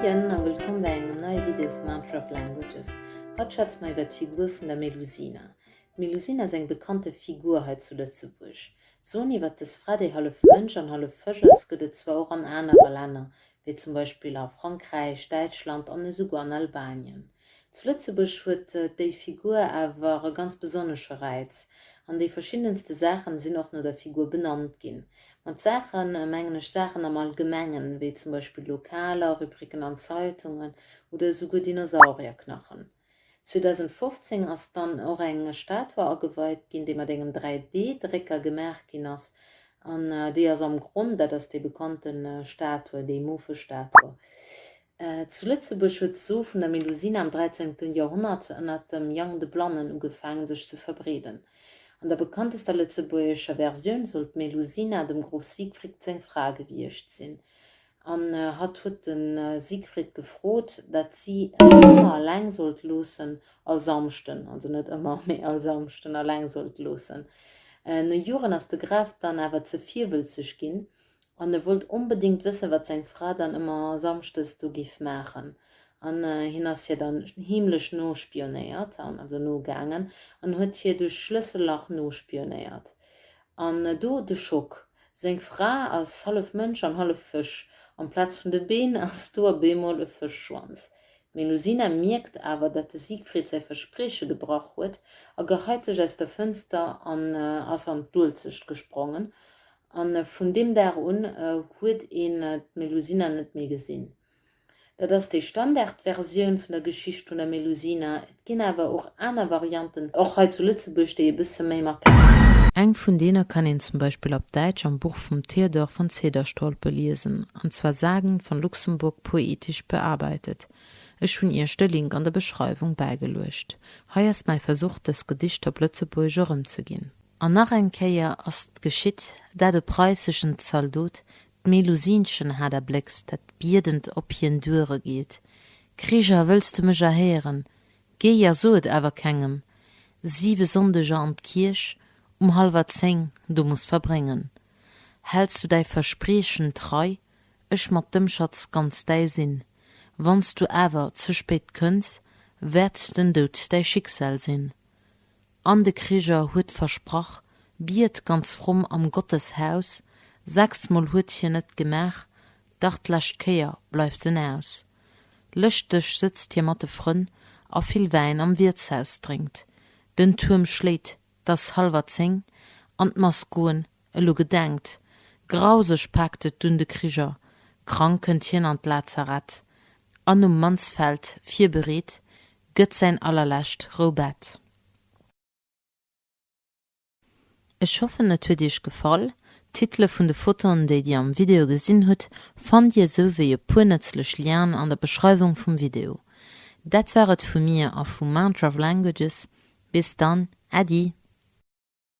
Moien a wëllkomm bei engem neie Video vu Mantra of Languages. Haut schwätze mer iwwer d'Figur vun der Melusina. D'Melusina ass eng bekannte Figur hei zu Lëtzebuerg. D'Soen iwwer dës Fra, déi hallef Mënsch an hallef Fësch ass, gëtt et zwar och an anere Länner, wéi zum Beispill a Frankräich, Däitschland an esouguer an Albanien. Zu Lëtzebuerg huet déi Figur awer e ganz besonnesche Räiz, an déi verschiddenste Saachen sinn och no der Figur benannt ginn. Mat Saache mengen ech Saachen am Allgemengen, wéi zum Beispill Lokaler, Rubriken an Zeitungen oder esouguer Dinosaurierknachen. 2015 ass dann och eng Statue ageweit ginn, déi mat engem 3D-Drécker gemaach ginn ass, an déi ass am Gronn, dat ass déi bekannte Statue, déi Mofe-Statue. Zu Lëtzebuerg huet d'So vun der Melusina am 13. Joerhonnert ënner dem Jang de Blannen ugefaangen sech ze verbreeden. An der bekanntester lëtzebuergescher Versioun soll d'Melusina dem Grof Siegfried seng Fra gewiescht sinn an hatt huet de Siegfried gefrot, dat si en ëmmer eleng sollt loossen all Samschden, also net ëmmer, mee all Samschden eleng sollt loossen. No Joren ass de Graf dann awer ze virwëlzeg ginn An e wollt onbedéngt wëssen, wat seng Fra dann ëmmer samschdes do giff maachen. An hien ass hir dann heemlech nospionéiert, also nogaangen, an huet hir duerch d'Schlëssellach nospionéiert. An do de Schock, Seng Fra ass hallef Mënsch an hallef Fësch. Amplaz vun de Been ass do op eemol e Fëschschwanz. D'Melusina mierkt awer, dat de Siegfried säi Versprieche gebrach huet a geheit sech aus der Fënster an ass an d'Uelzecht gesprongen. A vun deem Dag un huet een d'Melusina net méi gesinn. Dat ass déi Standardversioun vun der Geschicht vun der Melusina. Et ginn awer och aner Varianten, och hei zu Lëtzebuerg, déi e bësse méi makaber sinn. Eng vun deene kann een zum Beispill op Däitsch am Buch vum Theodor von Cederstolpe liesen, an zwar Sagen von Luxemburg poetisch bearbeitet. Ech hunn Iech de Link an der Beschreiwung bäigeluecht. Hei ass mäi Versuch, dës Gedicht op Lëtzebuergesch erëmzeginn. An nach eng Kéier ass 't geschitt, dat e preisseschen Zaldot d'Melusinchen hat erbléckst, dat biedend op hien duere geet, Krieger, wëlls de mech erhéieren? Géi a so et awer kengem! Siwe Sonndeger an d'Kierch um hallwer 10 du muss verbréngen. Häls du däi Verspriechen trei, ech mat dem Schatz ganz däi sinn. Wann s du awer ze spéit kënns, wäert den Doud däi Schicksal sinn. An de Krieger huet versprach, biet ganz fromm am Gotteshaus, sechsmol huet hien et gemaach, dach d'lescht Kéier bleift en aus. Lëschteg sëtzt hie mat de Frënn a vill Wäin am Wiertshaus drénkt. Den Tuerm schléit, 't ass hallwer 10, an d'Mass goen elo gedenkt. Grauseg paakt et dunn de Krieger, krank kënnt hien an d'Lazarett, an um Mansfeld virbereet gëtt säin allerlescht Roubett. Ech hoffen et huet iech gefall. D'Titele vun de Fotoen déi dir am Video gesinn hutt fannt dir esou wéi e puer nëtzlech Lienen an der Beschreiwung vum Video. Dat war et vu mir a vu Mantra of Languages. Bis dann, Äddi!